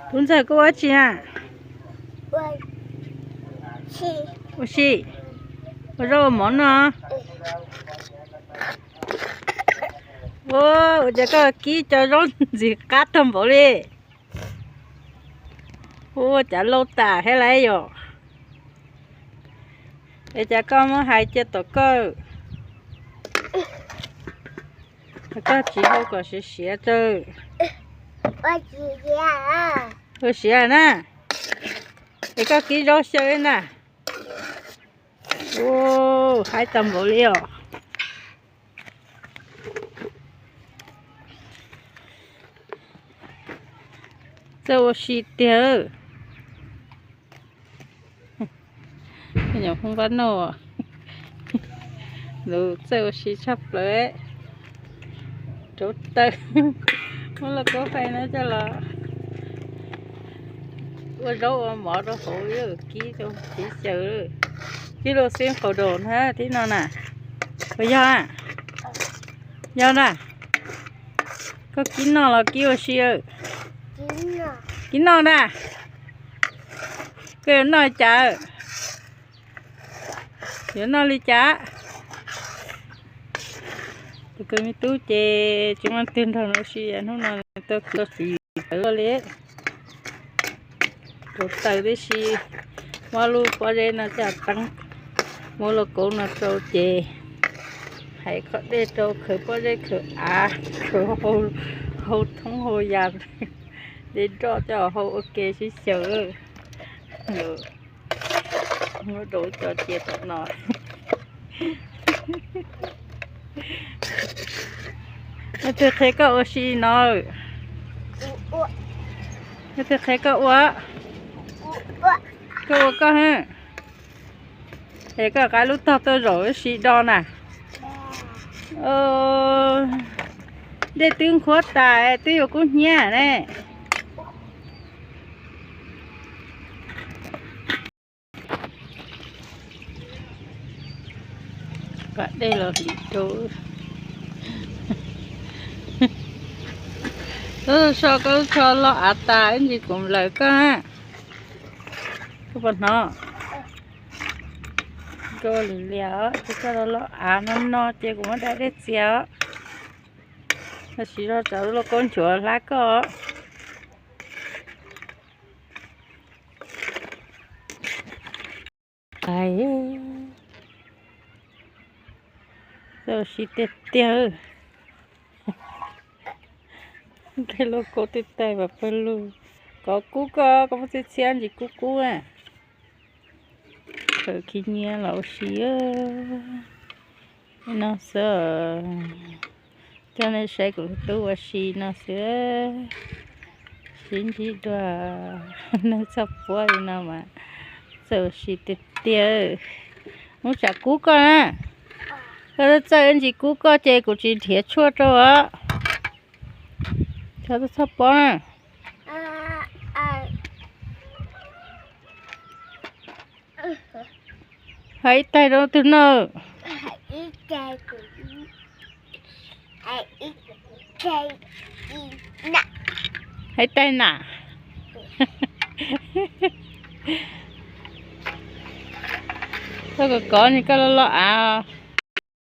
Tub ntxawg, koj ua tsi na? Ua si, ua zaub ua mov noj. Ua, ua cas koj kib cov zaub ntxim qab tag npaum li. Ua cas lauj tas thiab lauj yom. Es cas koj muab hais cia tom koj, koj tsis hau kom siav siav tso. Ua siav na. Es koj kib zaub xyaw na. Ua, haib tag npaum li os. Txawj ua si tiag. Nyuam Hmoob Vaj Noj, lawv txawj ua si tshaj plaws. Rauv taws, muab lauj kaub fais no coj los ua zaub ua mov rau hauv, kib rau siv xyaw. Kib lub xib qaum daus na, tib no na. Puas yog? Yog na. Koj kib noj los kib ua si? Kib noj na. Koj yuav noj li cas? Yuav noj li cas? Tus kws me tub ces tsis muaj leej twg nrog nws ua si, hnub no nws tau kwv tau txiv tawv li. Rauv taws tib si, muab lub pob zeb no coj teeb, muab lauj kaub no rau ces hais qhov dej rau, khaws pob zeb khaws av, khaws hau thoob hau yas, de nroj coj hau ua ke sib xyaw. Muab rau cov cia tom no. Leej twg qhia koj ua si no? Leej twg qhia koj ua? Koj ua koj. Es koj qaib lub tog tuaj zaum si do na. Dej twb nqhuab tas twb yuav kub hnyiab ne. Pas dej los hliv rau. Lub so koj lub tsho loj av tas ib ntsis kuv nplawm koj na. Koj puas hnov? Koj lim lias os, ces koj loj loj av no no ces kuv muab dai dej txias os. Koj siv zog tso lub lauj kaub nchuav hlab koj. Txawj ua si tiag tiag. Nqe lauj kaub twb taig mas pawg lug. Kov kub koj, koj muab txiab txiab ntsis kub kub. Khaws khib nyiab los ua si no xwb. Coj nej saib kuv tub ua si no xwb. Sib ntsib dua neeg txhoj puab li no mas txawj ua si tiag tiag. Muab tsam kub koj na. Koj txawj ntsis kub koj ces kuv tsis nrhiav tshuaj rau os. Txhob pob na. Hais ib taig rau twg noj? Hais ib taig na. Koj kov kov ni, koj loj loj av.